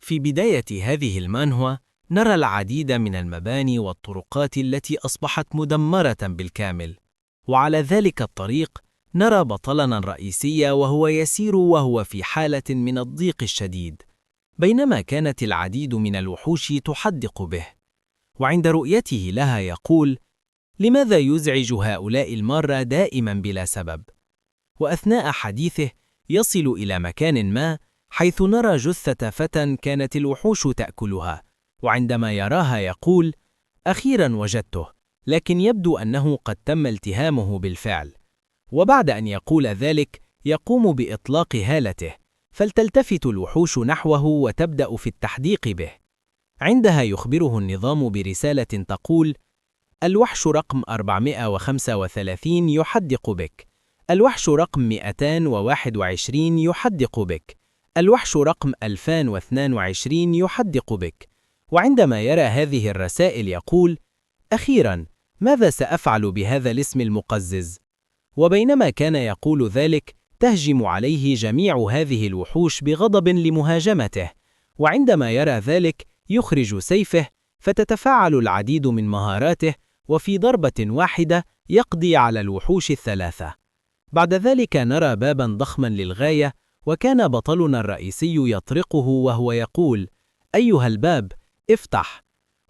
في بداية هذه المانهوا نرى العديد من المباني والطرقات التي أصبحت مدمرة بالكامل، وعلى ذلك الطريق نرى بطلنا الرئيسي وهو يسير وهو في حالة من الضيق الشديد، بينما كانت العديد من الوحوش تحدق به. وعند رؤيته لها يقول: لماذا يزعج هؤلاء المارة دائما بلا سبب؟ وأثناء حديثه يصل إلى مكان ما حيث نرى جثة فتى كانت الوحوش تأكلها، وعندما يراها يقول: أخيرا وجدته، لكن يبدو أنه قد تم التهامه بالفعل. وبعد أن يقول ذلك يقوم بإطلاق هالته، فلتلتفت الوحوش نحوه وتبدأ في التحديق به. عندها يخبره النظام برسالة تقول: الوحش رقم 435 يحدق بك، الوحش رقم 221 يحدق بك، الوحش رقم 2022 يحدق بك. وعندما يرى هذه الرسائل يقول: أخيرا، ماذا سأفعل بهذا الاسم المقزز؟ وبينما كان يقول ذلك تهجم عليه جميع هذه الوحوش بغضب لمهاجمته، وعندما يرى ذلك يخرج سيفه، فتتفاعل العديد من مهاراته، وفي ضربة واحدة يقضي على الوحوش الثلاثة. بعد ذلك نرى بابا ضخما للغاية، وكان بطلنا الرئيسي يطرقه وهو يقول: أيها الباب، افتح.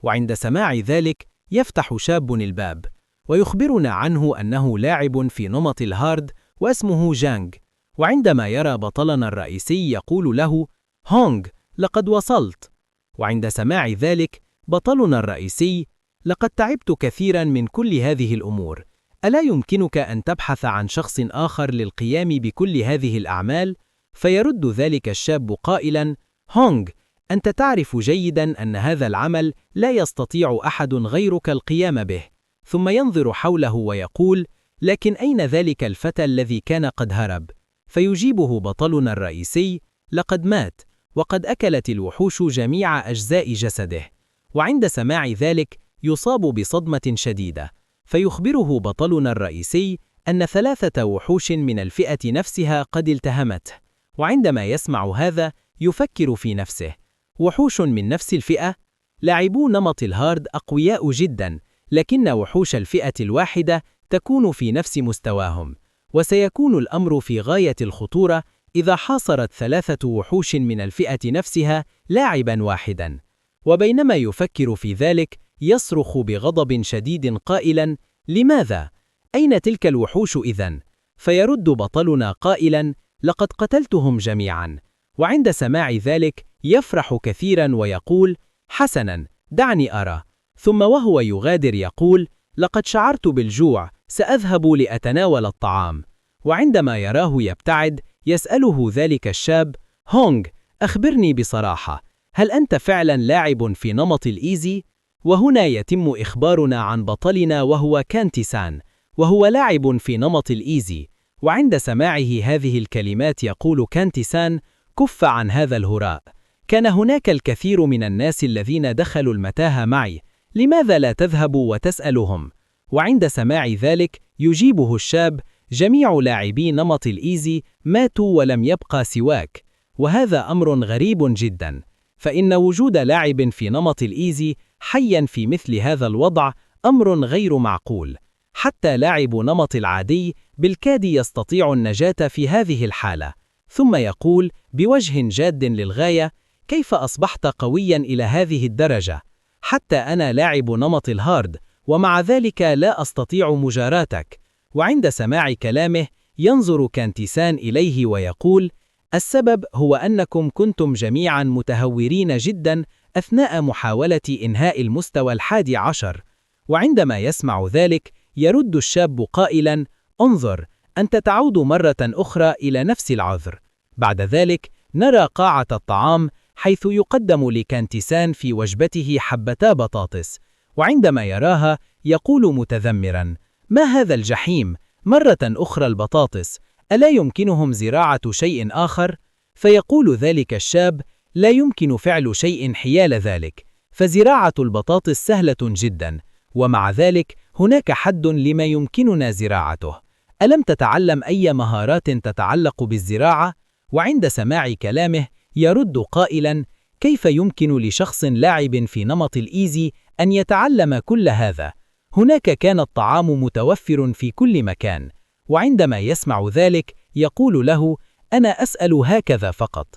وعند سماع ذلك يفتح شاب الباب، ويخبرنا عنه أنه لاعب في نمط ال hard واسمه جانج. وعندما يرى بطلنا الرئيسي يقول له: هونغ، لقد وصلت. وعند سماع ذلك بطلنا الرئيسي: لقد تعبت كثيرا من كل هذه الأمور، ألا يمكنك أن تبحث عن شخص آخر للقيام بكل هذه الأعمال؟ فيرد ذلك الشاب قائلا: هونغ، أنت تعرف جيدا أن هذا العمل لا يستطيع أحد غيرك القيام به. ثم ينظر حوله ويقول: لكن أين ذلك الفتى الذي كان قد هرب؟ فيجيبه بطلنا الرئيسي: لقد مات، وقد أكلت الوحوش جميع أجزاء جسده. وعند سماع ذلك يصاب بصدمة شديدة، فيخبره بطلنا الرئيسي أن 3 وحوش من الفئة نفسها قد التهمته. وعندما يسمع هذا يفكر في نفسه: وحوش من نفس الفئة؟ لاعبو نمط ال hard أقوياء جدا، لكن وحوش الفئة الواحدة تكون في نفس مستواهم، وسيكون الأمر في غاية الخطورة إذا حاصرت 3 وحوش من الفئة نفسها لاعبا واحدا. وبينما يفكر في ذلك يصرخ بغضب شديد قائلا: لماذا؟ أين تلك الوحوش إذن؟ فيرد بطلنا قائلا: لقد قتلتهم جميعا. وعند سماع ذلك يفرح كثيرا ويقول: حسنا، دعني أرى. ثم وهو يغادر يقول: لقد شعرت بالجوع، سأذهب لأتناول الطعام. وعندما يراه يبتعد يسأله ذلك الشاب: هونغ، أخبرني بصراحة، هل أنت فعلا لاعب في نمط ال easy؟ وهنا يتم إخبارنا عن بطلنا وهو كانتيسان، وهو لاعب في نمط ال easy. وعند سماعه هذه الكلمات يقول كانتيسان: كف عن هذا الهراء، كان هناك الكثير من الناس الذين دخلوا المتاهة معي، لماذا لا تذهب وتسألهم؟ وعند سماع ذلك يجيبه الشاب: جميع لاعبي نمط ال easy ماتوا ولم يبقى سواك. وهذا أمر غريب جدا، فإن وجود لاعب في نمط ال easy حيا في مثل هذا الوضع أمر غير معقول، حتى لاعب نمط العادي بالكاد يستطيع النجاة في هذه الحالة. ثم يقول بوجه جاد للغاية: كيف أصبحت قويا إلى هذه الدرجة؟ حتى أنا لاعب نمط ال hard، ومع ذلك لا أستطيع مجاراتك. وعند سماع كلامه ينظر كانتيسان إليه ويقول: السبب هو أنكم كنتم جميعا متهورين جدا أثناء محاولة إنهاء المستوى 11. وعندما يسمع ذلك يرد الشاب قائلا: انظر، أنت تعود مرة أخرى إلى نفس العذر. بعد ذلك نرى قاعة الطعام حيث يقدم لكانتيسان في وجبته حبتا بطاطس، وعندما يراها يقول متذمرا: ما هذا الجحيم؟ مرة أخرى البطاطس، ألا يمكنهم زراعة شيء آخر؟ فيقول ذلك الشاب: لا يمكن فعل شيء حيال ذلك، فزراعة البطاطس سهلة جدا، ومع ذلك هناك حد لما يمكننا زراعته. ألم تتعلم أي مهارات تتعلق بالزراعة؟ وعند سماع كلامه يرد قائلا: كيف يمكن لشخص لاعب في نمط ال easy أن يتعلم كل هذا؟ هناك كان الطعام متوفر في كل مكان. وعندما يسمع ذلك يقول له: أنا أسأل هكذا فقط.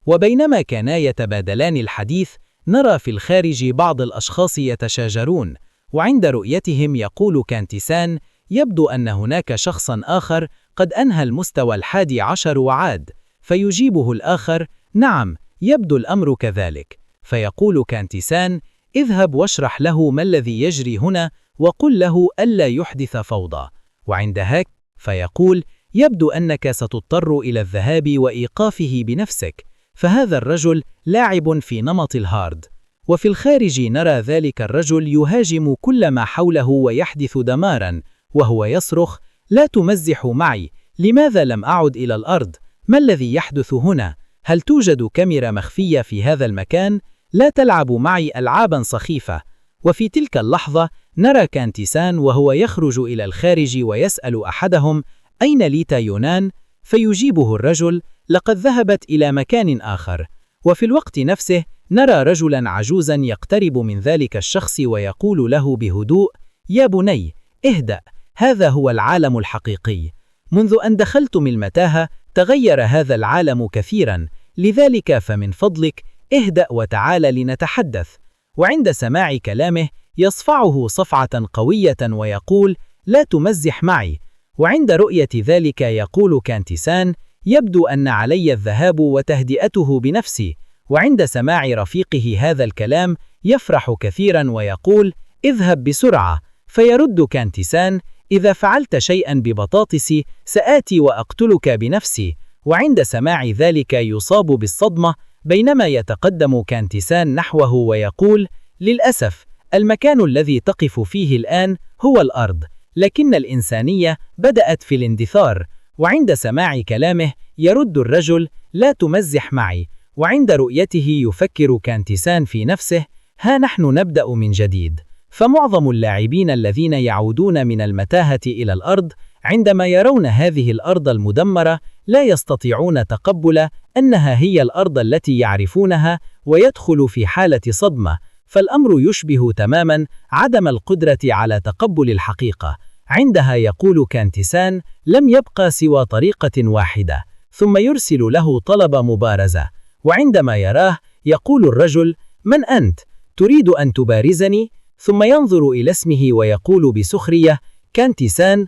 وبينما كانا يتبادلان الحديث، نرى في الخارج بعض الأشخاص يتشاجرون، وعند رؤيتهم يقول كانتيسان: يبدو أن هناك شخصا آخر قد أنهى المستوى 11 وعاد. فيجيبه الآخر: نعم، يبدو الأمر كذلك. فيقول كانتيسان: اذهب واشرح له ما الذي يجري هنا، وقل له ألا يحدث فوضى. وعندها فيقول: يبدو أنك ستضطر إلى الذهاب وإيقافه بنفسك، فهذا الرجل لاعب في نمط ال hard. وفي الخارج نرى ذلك الرجل يهاجم كل ما حوله ويحدث دمارا، وهو يصرخ: لا تمزحوا معي، لماذا لم أعد إلى الأرض؟ ما الذي يحدث هنا؟ هل توجد كاميرا مخفية في هذا المكان؟ لا تلعبوا معي ألعابا سخيفة. وفي تلك اللحظة نرى كانتيسان وهو يخرج إلى الخارج ويسأل أحدهم: أين ليتا يونان؟ فيجيبه الرجل: لقد ذهبت إلى مكان آخر. وفي الوقت نفسه نرى رجلا عجوزا يقترب من ذلك الشخص ويقول له بهدوء: يا بني، اهدأ، هذا هو العالم الحقيقي. منذ أن دخلتم المتاهة تغير هذا العالم كثيرا، لذلك فمن فضلك اهدأ وتعال لنتحدث. وعند سماع كلامه يصفعه صفعة قوية ويقول: لا تمزح معي. وعند رؤية ذلك يقول كانتيسان: يبدو أن علي الذهاب وتهدئته بنفسي. وعند سماع رفيقه هذا الكلام يفرح كثيرا ويقول: اذهب بسرعة. فيرد كانتيسان: إذا فعلت شيئا ببطاطسي سآتي وأقتلك بنفسي. وعند سماع ذلك يصاب بالصدمة، بينما يتقدم كانتيسان نحوه ويقول: للأسف، المكان الذي تقف فيه الآن هو الأرض، لكن الإنسانية بدأت في الاندثار. وعند سماع كلامه يرد الرجل: لا تمزح معي. وعند رؤيته يفكر كانتيسان في نفسه: ها نحن نبدأ من جديد. فمعظم اللاعبين الذين يعودون من المتاهة إلى الأرض عندما يرون هذه الأرض المدمرة لا يستطيعون تقبل أنها هي الأرض التي يعرفونها، ويدخل في حالة صدمة. فالأمر يشبه تماما عدم القدرة على تقبل الحقيقة. عندها يقول كانتيسان: لم يبقى سوى طريقة واحدة. ثم يرسل له طلب مبارزة، وعندما يراه يقول الرجل: من أنت؟ تريد أن تبارزني؟ ثم ينظر إلى اسمه ويقول بسخرية: كانتيسان،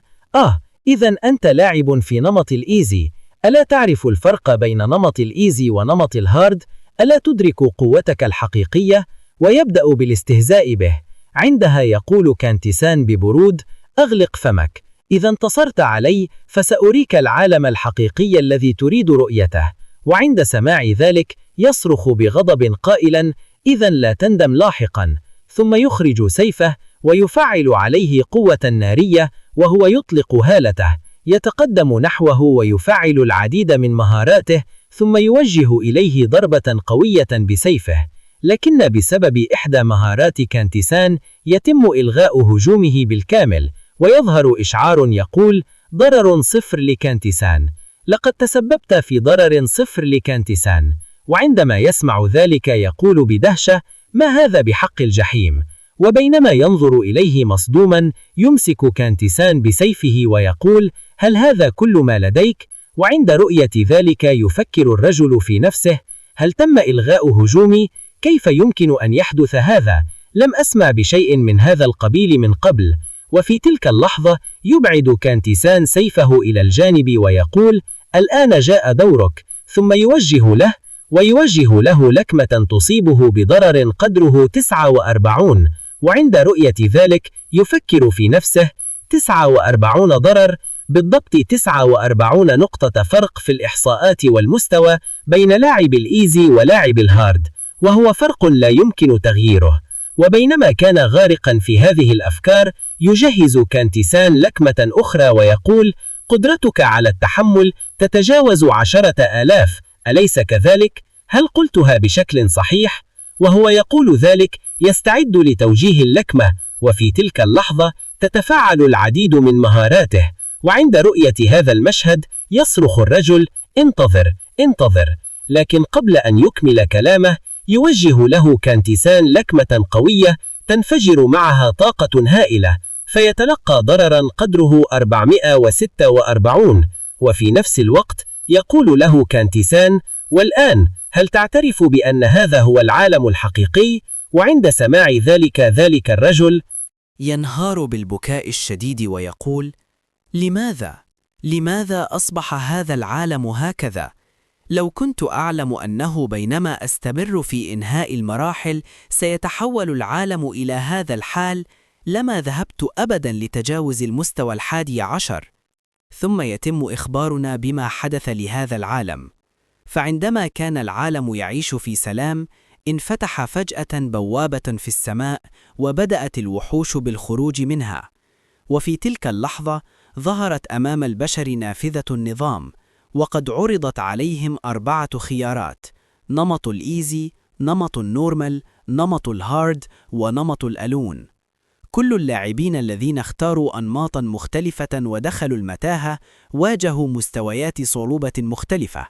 إذا أنت لاعب في نمط ال easy، ألا تعرف الفرق بين نمط ال easy ونمط ال hard؟ ألا تدرك قوتك الحقيقية؟ ويبدأ بالاستهزاء به. عندها يقول كانتيسان ببرود: أغلق فمك، إذا انتصرت علي فسأريك العالم الحقيقي الذي تريد رؤيته. وعند سماع ذلك يصرخ بغضب قائلا: إذا لا تندم لاحقا. ثم يخرج سيفه ويفعل عليه قوة نارية وهو يطلق هالته، يتقدم نحوه ويفعل العديد من مهاراته، ثم يوجه إليه ضربة قوية بسيفه، لكن بسبب إحدى مهارات كانتيسان يتم إلغاء هجومه بالكامل، ويظهر إشعار يقول: ضرر 0 لكانتيسان، لقد تسببت في ضرر 0 لكانتيسان. وعندما يسمع ذلك يقول بدهشة: ما هذا بحق الجحيم؟ وبينما ينظر إليه مصدوما يمسك كانتيسان بسيفه ويقول: هل هذا كل ما لديك؟ وعند رؤية ذلك يفكر الرجل في نفسه: هل تم إلغاء هجومي؟ كيف يمكن أن يحدث هذا؟ لم أسمع بشيء من هذا القبيل من قبل. وفي تلك اللحظة يبعد كانتيسان سيفه إلى الجانب ويقول: الآن جاء دورك. ثم ويوجه له لكمة تصيبه بضرر قدره 49. وعند رؤية ذلك يفكر في نفسه: 49 ضرر، بالضبط 49 نقطة فرق في الإحصاءات والمستوى بين لاعب ال easy ولاعب ال hard، وهو فرق لا يمكن تغييره. وبينما كان غارقا في هذه الأفكار يجهز كانتيسان لكمة أخرى ويقول: قدرتك على التحمل تتجاوز 10,000، أليس كذلك؟ هل قلتها بشكل صحيح؟ وهو يقول ذلك يستعد لتوجيه اللكمة، وفي تلك اللحظة تتفاعل العديد من مهاراته. وعند رؤية هذا المشهد يصرخ الرجل: انتظر انتظر، لكن قبل أن يكمل كلامه يوجه له كانتيسان لكمة قوية تنفجر معها طاقة هائلة، فيتلقى ضررا قدره 446. وفي نفس الوقت يقول له كانتيسان: والآن هل تعترف بأن هذا هو العالم الحقيقي؟ وعند سماع ذلك الرجل ينهار بالبكاء الشديد ويقول: لماذا؟ لماذا أصبح هذا العالم هكذا؟ لو كنت أعلم أنه بينما أستمر في إنهاء المراحل سيتحول العالم إلى هذا الحال، لما ذهبت أبداً لتجاوز المستوى 11. ثم يتم إخبارنا بما حدث لهذا العالم. فعندما كان العالم يعيش في سلام، انفتح فجأة بوابة في السماء وبدأت الوحوش بالخروج منها. وفي تلك اللحظة ظهرت أمام البشر نافذة النظام، وقد عرضت عليهم 4 خيارات: نمط ال easy، نمط ال normal، نمط ال hard، ونمط ال alone. كل اللاعبين الذين اختاروا أنماطا مختلفة ودخلوا المتاهة واجهوا مستويات صعوبة مختلفة.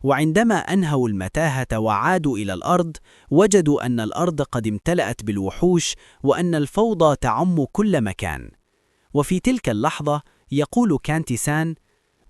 وعندما أنهوا المتاهة وعادوا إلى الأرض، وجدوا أن الأرض قد امتلأت بالوحوش وأن الفوضى تعم كل مكان. وفي تلك اللحظة يقول كانتيسان: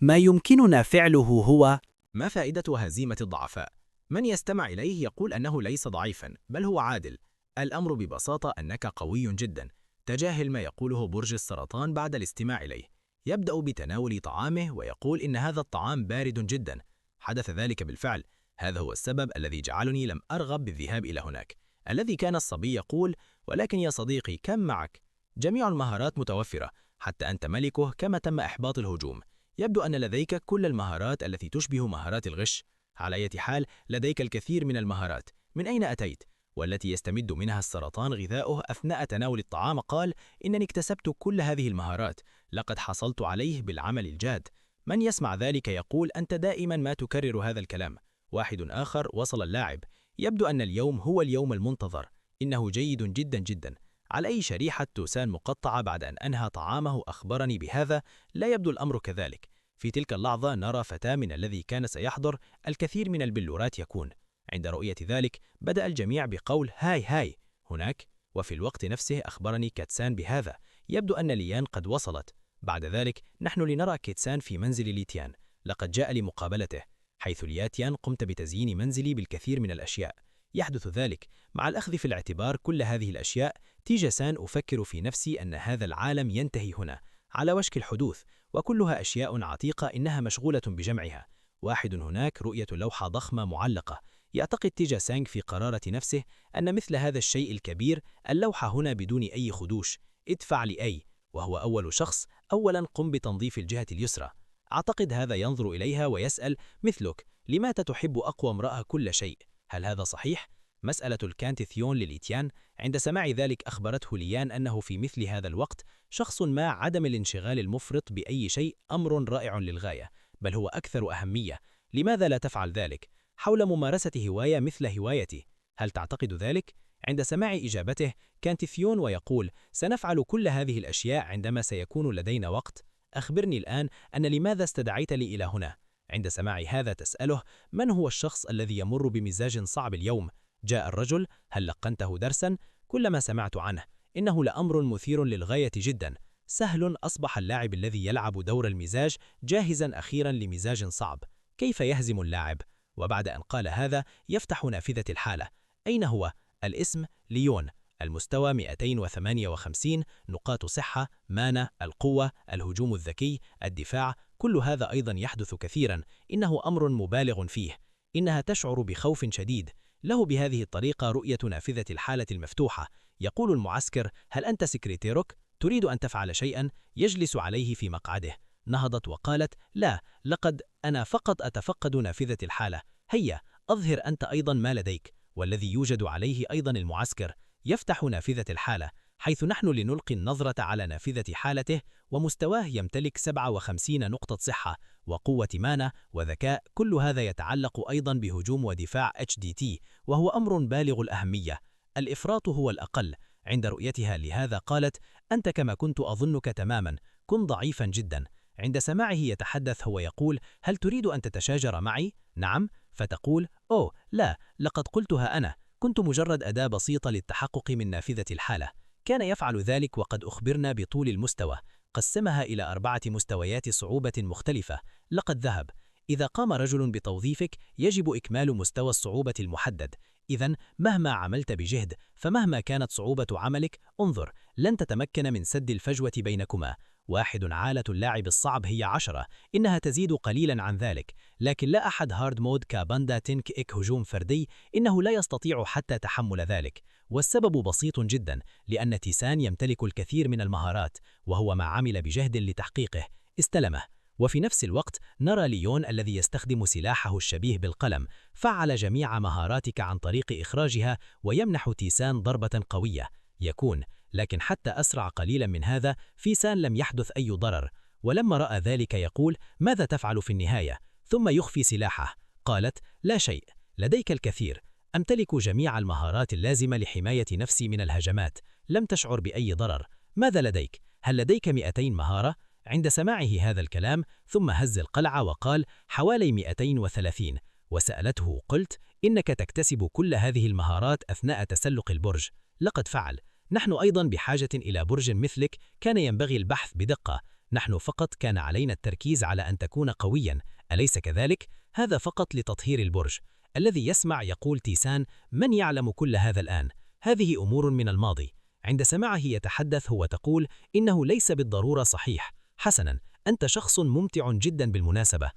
ما يمكننا فعله هو ما فائدة هزيمة الضعفاء؟ من يستمع إليه يقول أنه ليس ضعيفا، بل هو عادل. الأمر ببساطة أنك قوي جدا. تجاهل ما يقوله برج السرطان بعد الاستماع إليه. يبدأ بتناول طعامه ويقول إن هذا الطعام بارد جدا. حدث ذلك بالفعل. هذا هو السبب الذي جعلني لم أرغب بالذهاب إلى هناك. الذي كان الصبي يقول: ولكن يا صديقي، كم معك؟ جميع المهارات متوفرة، حتى أنت ملكه. كما تم إحباط الهجوم. يبدو أن لديك كل المهارات التي تشبه مهارات الغش. على أي حال، لديك الكثير من المهارات. من أين أتيت؟ والتي يستمد منها السرطان غذاؤه أثناء تناول الطعام. قال: إنني اكتسبت كل هذه المهارات، لقد حصلت عليه بالعمل الجاد. من يسمع ذلك يقول: أنت دائما ما تكرر هذا الكلام. واحد آخر: وصل اللاعب. يبدو أن اليوم هو اليوم المنتظر. إنه جيد جدا جدا. على أي شريحة توسان مقطعة بعد أن أنهى طعامه أخبرني بهذا. لا يبدو الأمر كذلك. في تلك اللحظة نرى فتاة من الذي كان سيحضر الكثير من البلورات يكون. عند رؤية ذلك بدأ الجميع بقول: هاي هاي هناك. وفي الوقت نفسه أخبرني كاتسان بهذا. يبدو أن ليان قد وصلت. بعد ذلك نحن لنرى كيتسان في منزل ليتيان. لقد جاء لمقابلته، حيث لياتيان قمت بتزيين منزلي بالكثير من الأشياء. يحدث ذلك مع الأخذ في الاعتبار كل هذه الأشياء. تيجاسان أفكر في نفسي أن هذا العالم ينتهي هنا، على وشك الحدوث، وكلها أشياء عتيقة إنها مشغولة بجمعها. واحد هناك رؤية لوحة ضخمة معلقة. يعتقد تيجا سانغ في قرارة نفسه أن مثل هذا الشيء الكبير، اللوحة هنا بدون أي خدوش. ادفع لأي، وهو أول شخص. أولا قم بتنظيف الجهة اليسرى. أعتقد هذا ينظر إليها ويسأل مثلك: لماذا تحب أقوى امرأة كل شيء؟ هل هذا صحيح؟ مسألة الكانتيثيون للإتيان. عند سماع ذلك أخبرته ليان أنه في مثل هذا الوقت شخص ما عدم الانشغال المفرط بأي شيء أمر رائع للغاية، بل هو أكثر أهمية. لماذا لا تفعل ذلك؟ حول ممارسة هواية مثل هوايتي، هل تعتقد ذلك؟ عند سماع إجابته كانتيثيون ويقول: سنفعل كل هذه الأشياء عندما سيكون لدينا وقت. أخبرني الآن أن لماذا استدعيت لي إلى هنا؟ عند سماع هذا تسأله: من هو الشخص الذي يمر بمزاج صعب اليوم؟ جاء الرجل، هل لقنته درسا؟ كل ما سمعت عنه، إنه لأمر مثير للغاية جدا. سهل، أصبح اللاعب الذي يلعب دور المزاج جاهزا أخيرا لمزاج صعب. كيف يهزم اللاعب؟ وبعد أن قال هذا يفتح نافذة الحالة. أين هو؟ الاسم ليون، المستوى 258، نقاط صحة، مانا، القوة، الهجوم الذكي، الدفاع. كل هذا أيضا يحدث كثيرا. إنه أمر مبالغ فيه. إنها تشعر بخوف شديد. له بهذه الطريقة رؤية نافذة الحالة المفتوحة. يقول المعسكر: هل أنت سكرتيرك؟ تريد أن تفعل شيئا؟ يجلس عليه في مقعده. نهضت وقالت: لا، لقد أنا فقط أتفقد نافذة الحالة. هيا، أظهر أنت أيضا ما لديك. والذي يوجد عليه أيضا المعسكر. يفتح نافذة الحالة، حيث نحن لنلقي النظرة على نافذة حالته، ومستواه يمتلك 57 نقطة صحة وقوة مانا وذكاء. كل هذا يتعلق أيضا بهجوم ودفاع HDT، وهو أمر بالغ الأهمية. الإفراط هو الأقل. عند رؤيتها لهذا قالت: أنت كما كنت أظنك تماما، كن ضعيفا جدا. عند سماعه يتحدث هو يقول: هل تريد أن تتشاجر معي؟ نعم. فتقول: أوه لا، لقد قلتها أنا، كنت مجرد أداة بسيطة للتحقق من نافذة الحالة. كان يفعل ذلك وقد أخبرنا بطول المستوى، قسمها إلى 4 مستويات صعوبة مختلفة. لقد ذهب. إذا قام رجل بتوظيفك يجب إكمال مستوى الصعوبة المحدد. إذن مهما عملت بجهد، فمهما كانت صعوبة عملك، انظر، لن تتمكن من سد الفجوة بينكما. 1 عالة اللاعب الصعب هي 10، إنها تزيد قليلا عن ذلك، لكن لا أحد hard mode كاباندا تينك إك هجوم فردي، إنه لا يستطيع حتى تحمل ذلك. والسبب بسيط جدا، لأن تيسان يمتلك الكثير من المهارات، وهو ما عمل بجهد لتحقيقه، استلمه. وفي نفس الوقت نرى ليون الذي يستخدم سلاحه الشبيه بالقلم، فعل جميع مهاراتك عن طريق إخراجها ويمنح تيسان ضربة قوية. يكون، لكن حتى أسرع قليلا من هذا، في سان لم يحدث أي ضرر. ولما رأى ذلك يقول: ماذا تفعل في النهاية؟ ثم يخفي سلاحه. قالت: لا شيء، لديك الكثير، أمتلك جميع المهارات اللازمة لحماية نفسي من الهجمات، لم تشعر بأي ضرر. ماذا لديك؟ هل لديك 200 مهارة؟ عند سماعه هذا الكلام ثم هز القلعة وقال: حوالي 230. وسألته قلت: إنك تكتسب كل هذه المهارات أثناء تسلق البرج. لقد فعل. نحن أيضا بحاجة إلى برج مثلك، كان ينبغي البحث بدقة. نحن فقط كان علينا التركيز على أن تكون قويا، أليس كذلك؟ هذا فقط لتطهير البرج. الذي يسمع يقول تيسان: من يعلم كل هذا الآن؟ هذه أمور من الماضي. عند سماعه يتحدث هو تقول: إنه ليس بالضرورة صحيح. حسنا، أنت شخص ممتع جدا بالمناسبة.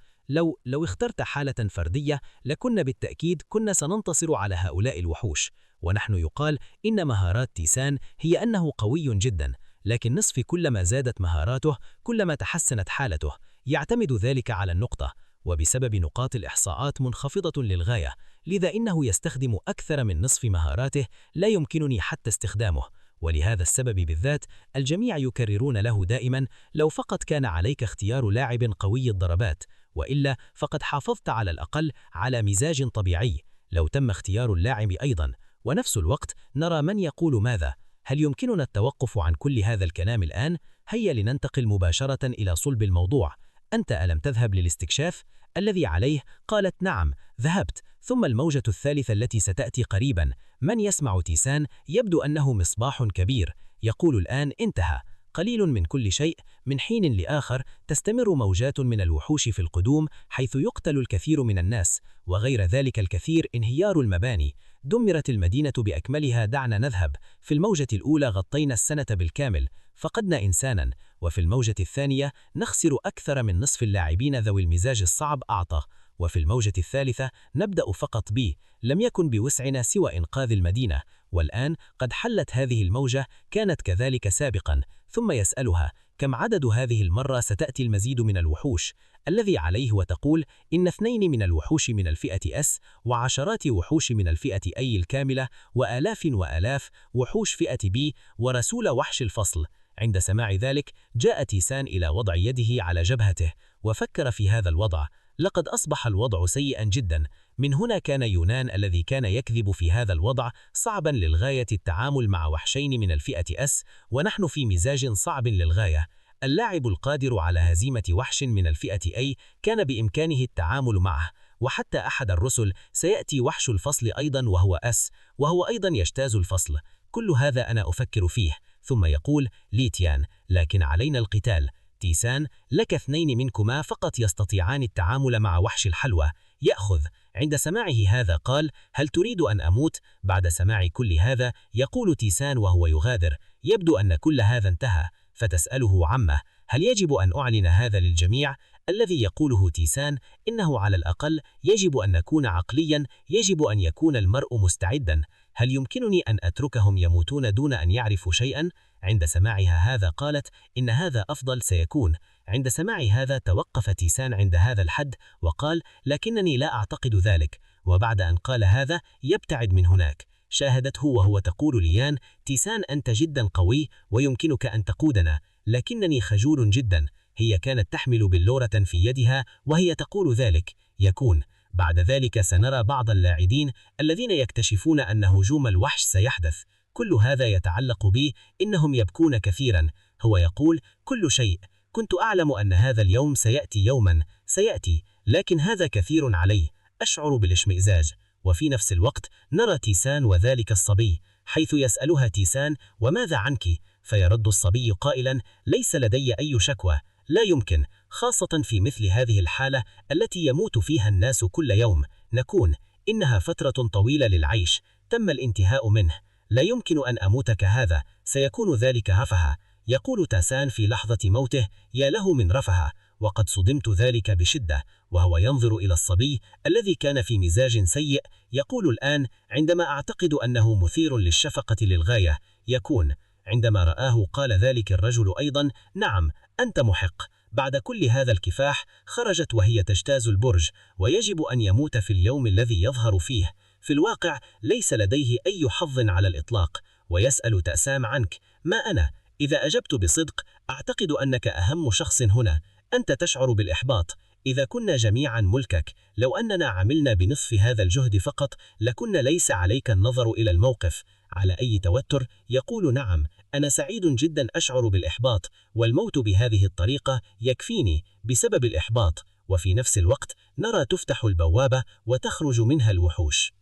لو اخترت حالة فردية لكنا بالتأكيد كنا سننتصر على هؤلاء الوحوش. ونحن يقال إن مهارات تيسان هي أنه قوي جدا، لكن نصف كلما زادت مهاراته كلما تحسنت حالته. يعتمد ذلك على النقطة، وبسبب نقاط الإحصاءات منخفضة للغاية، لذا إنه يستخدم أكثر من نصف مهاراته لا يمكنني حتى استخدامه. ولهذا السبب بالذات الجميع يكررون له دائما: لو فقط كان عليك اختيار لاعب قوي الضربات، وإلا فقد حافظت على الأقل على مزاج طبيعي لو تم اختيار اللاعب أيضا. ونفس الوقت نرى من يقول ماذا؟ هل يمكننا التوقف عن كل هذا الكلام الآن؟ هيا لننتقل مباشرة إلى صلب الموضوع. أنت ألم تذهب للاستكشاف؟ الذي عليه قالت: نعم ذهبت. ثم الموجة الثالثة التي ستأتي قريبا. من يسمع تيسان يبدو أنه مصباح كبير، يقول الآن انتهى. قليل من كل شيء. من حين لآخر تستمر موجات من الوحوش في القدوم، حيث يقتل الكثير من الناس وغير ذلك الكثير. انهيار المباني، دمرت المدينة بأكملها. دعنا نذهب. في الموجة الأولى غطينا السنة بالكامل، فقدنا إنسانا. وفي الموجة الثانية نخسر أكثر من نصف اللاعبين ذوي المزاج الصعب أعطى. وفي الموجة الثالثة نبدأ فقط ب لم يكن بوسعنا سوى إنقاذ المدينة، والآن قد حلت هذه الموجة، كانت كذلك سابقا. ثم يسألها: كم عدد هذه المرة ستأتي المزيد من الوحوش؟ الذي عليه وتقول: إن 2 من الوحوش من الفئة S، وعشرات وحوش من الفئة A الكاملة، وآلاف وآلاف وحوش فئة B، ورسول وحش الفصل. عند سماع ذلك جاء تيسان إلى وضع يده على جبهته وفكر في هذا الوضع. لقد أصبح الوضع سيئا جدا. من هنا كان يونان الذي كان يكذب في هذا الوضع صعبا للغاية التعامل مع وحشين من الفئة S، ونحن في مزاج صعب للغاية. اللاعب القادر على هزيمة وحش من الفئة A كان بإمكانه التعامل معه، وحتى أحد الرسل سيأتي وحش الفصل أيضا وهو S، وهو أيضا يجتاز الفصل. كل هذا أنا أفكر فيه. ثم يقول ليتيان: لكن علينا القتال. تيسان: لك 2 منكما فقط يستطيعان التعامل مع وحش الحلوى. يأخذ. عند سماعه هذا قال: هل تريد أن أموت؟ بعد سماع كل هذا يقول تيسان وهو يغادر: يبدو أن كل هذا انتهى. فتسأله عمه: هل يجب أن أعلن هذا للجميع؟ الذي يقوله تيسان: إنه على الأقل يجب أن نكون عقليا، يجب أن يكون المرء مستعدا. هل يمكنني أن أتركهم يموتون دون أن يعرفوا شيئا؟ عند سماعها هذا قالت: إن هذا أفضل سيكون. عند سماع هذا توقف تيسان عند هذا الحد وقال: لكنني لا أعتقد ذلك. وبعد أن قال هذا يبتعد من هناك. شاهدته وهو تقول ليان: تيسان أنت جدا قوي ويمكنك أن تقودنا، لكنني خجول جدا. هي كانت تحمل بلورة في يدها وهي تقول ذلك. يكون. بعد ذلك سنرى بعض اللاعبين الذين يكتشفون أن هجوم الوحش سيحدث. كل هذا يتعلق بي، إنهم يبكون كثيرا. هو يقول: كل شيء، كنت أعلم أن هذا اليوم سيأتي يوما، سيأتي، لكن هذا كثير علي، أشعر بالاشمئزاز. وفي نفس الوقت نرى تيسان وذلك الصبي، حيث يسألها تيسان: وماذا عنك؟ فيرد الصبي قائلا: ليس لدي أي شكوى، لا يمكن، خاصة في مثل هذه الحالة التي يموت فيها الناس كل يوم. نكون إنها فترة طويلة للعيش، تم الانتهاء منه، لا يمكن أن أموت كهذا، سيكون ذلك رفها. يقول تاسان في لحظة موته: يا له من رفها، وقد صدمت ذلك بشدة. وهو ينظر إلى الصبي الذي كان في مزاج سيء، يقول الآن عندما أعتقد أنه مثير للشفقة للغاية. يكون عندما رآه قال ذلك الرجل أيضا: نعم، أنت محق. بعد كل هذا الكفاح خرجت وهي تجتاز البرج، ويجب أن يموت في اليوم الذي يظهر فيه. في الواقع ليس لديه أي حظ على الإطلاق. ويسأل تأسام عنك: ما أنا؟ إذا أجبت بصدق أعتقد أنك أهم شخص هنا. أنت تشعر بالإحباط. إذا كنا جميعا ملكك، لو أننا عملنا بنصف هذا الجهد فقط لكنا ليس عليك النظر إلى الموقف. على أي توتر يقول: نعم، أنا سعيد جدا، أشعر بالإحباط، والموت بهذه الطريقة يكفيني بسبب الإحباط. وفي نفس الوقت نرى تفتح البوابة وتخرج منها الوحوش.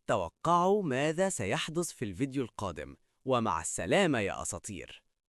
توقعوا ماذا سيحدث في الفيديو القادم، ومع السلامة يا أساطير.